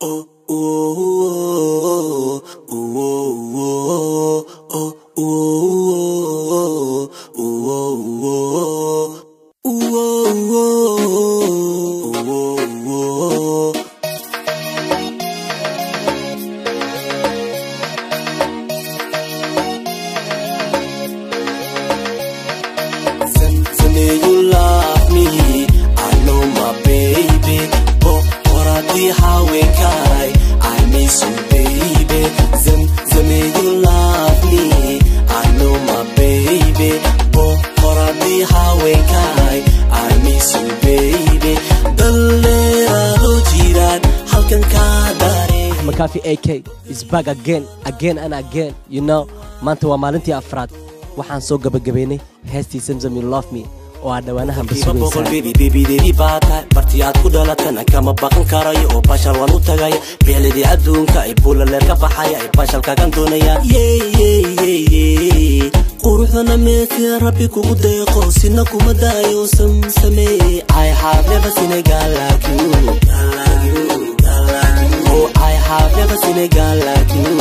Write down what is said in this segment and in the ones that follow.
Oh, oh, oh, oh, oh, oh, oh, oh, oh. You love me, I know my baby. I miss you, baby. Zame, you love me, I know my baby. I miss you, baby. Makafi AK is back again, again and again. You know, maanta waa maalintii afraad. Waxaan soo gabagabeynay heestii Zamzam You Love Me oo aad dhawaanahan boqol baby babydeedii baa tahay bartii aad ku dhalatana kama baqan karayo oo bashal waan u tagaya beeladii adduunka ay buulaleer ka baxaya ay bashal kagan doonayaan. Quruxdana meesida rabbi kugu deeqo sina kuma daayo samsamee. I have never seen a girl like you. Oh, I have never seen a girl like you.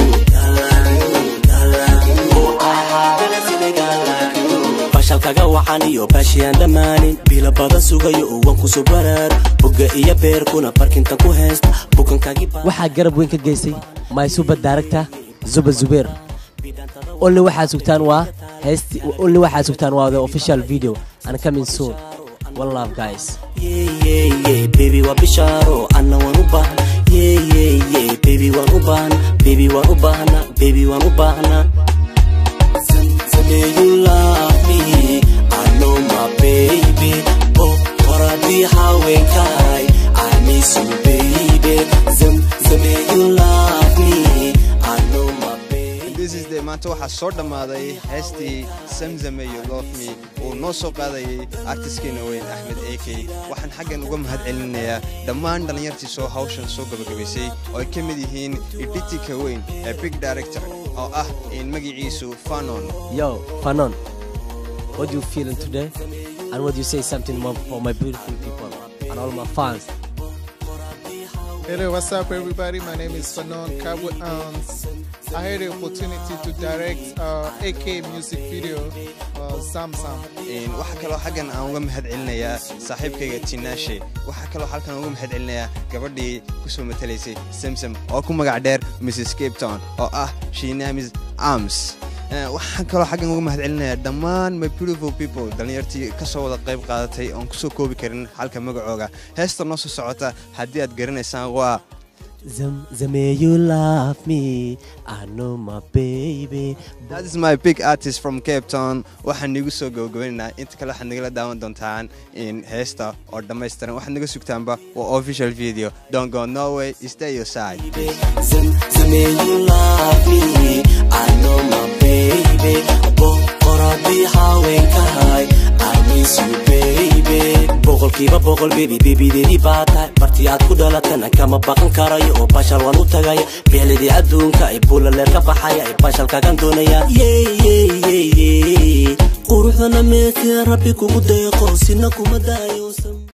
Oh, I have never seen a girl like you. Bashalkaga waxaan iyo baashiyaan dhammaanin bila badan sugayo oo waan kusoo baraar bogga iyo beerkuna barkinta ku haysta bukankaagii. Waxaa garab weyn ka geystay my super director Zuba Zubair. Only waxaad sugtaan waa heesti, only waxaad sugtaan waa the official video and coming soon. One love, guys. Yeah, yeah, yeah, baby waa bishaaro anna waan u baahan. Yeah, yeah, yeah, baby waan u baahan, baby waan u baahna, baby waan u baahna. Zame, you love me, I know my baby. Boqoradii haweenkaay, I miss you, baby. Zame, you love me, I know my baby. This is the maanta waxaa soo dhammaaday heestii Samzame You Love Me uu noo soo qaadayay artistkeena weyn Axmed AK. Waxaan xaggan uga mahad celinayaa dhammaan dhallinyartii soo hawshan soo gabagabaysay oo ay ka mid yihiin editingka weyn ee big director oo ah in magaciisu Fanon. Yo, Fanon, what you feeling today? And what you say something more for my beautiful people and all my fans? Hello, what's up, everybody? My name is Fanon Kabwe Ans. I had the opportunity to direct AK music video, Zamzam. Waxaa kaloo xaggan aan uga mahad celinayaa saaxiibkayga Tinashe. Waxaa kaloo halkan uga mahad celinayaa gabadhii ku soo matalaysay Samsam oo ku magac dheer Mrs Cape Town oo ah Shinamis Arms. Waxaan kaloo xaggan uga mahad celinayaa dhammaan my beautiful people, dhallinyartii ka soo wada qayb qaadatay oon kusoo koobi karin halka magacooga. Heesta noo soo socota haddii aad garanaysaan waa Zame, you love me, I know my baby. That is my big artist from Cape Town. Waxaan nigu soo gabagabaynaynaa, inta kale waxaad nagala daawan doontaan in heesta oo dhammaystiran. Waxaad naga sugtaanba waa official video. Don't go no way, stay your side. Zame, you love me, I know my baby. Boqoradii haweenkahay, I miss you, baby. 100% baby babydeedii baa tahay bartii aad ku dhalatana kama baqan karayo oo bashal waan u tagaya beeladii adduunka ay buulaleer ka baxaya ay bashal kagan doonayaan. Yeah, yeah, yeah, yeah. Quruxdana meesida rabbi kugu deeqo sina kuma daayo.